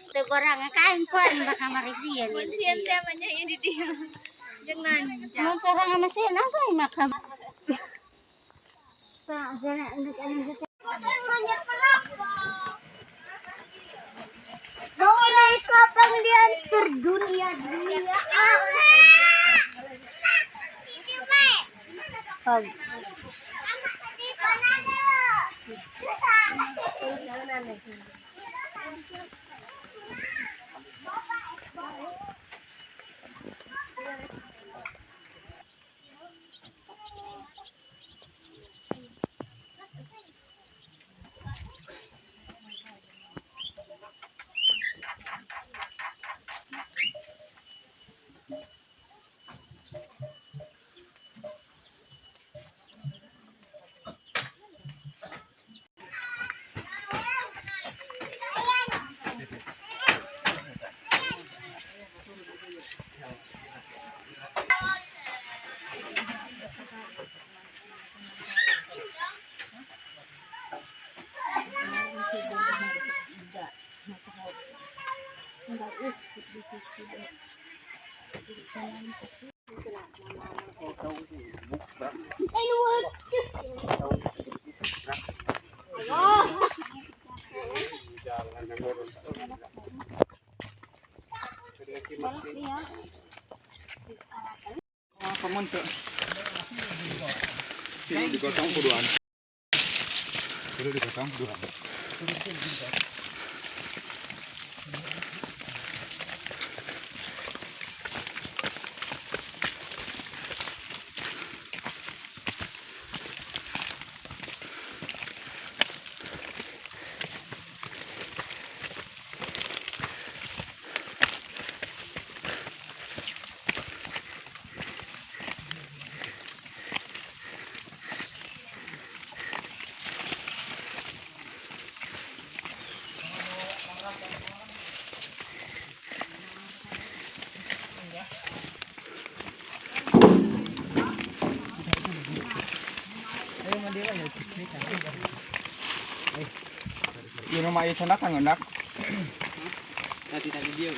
Itu kurang kain kuan baka marisian. Siyan niya yun dito. Jangan. Mun sarang mesin apa yang makan? Pak, sana Mulai kapan diantar dunia dunia? Pag. Digotong kuduan. Kudu digotong kuduan. Iya nama itu nak nak. Tadi tadi dia.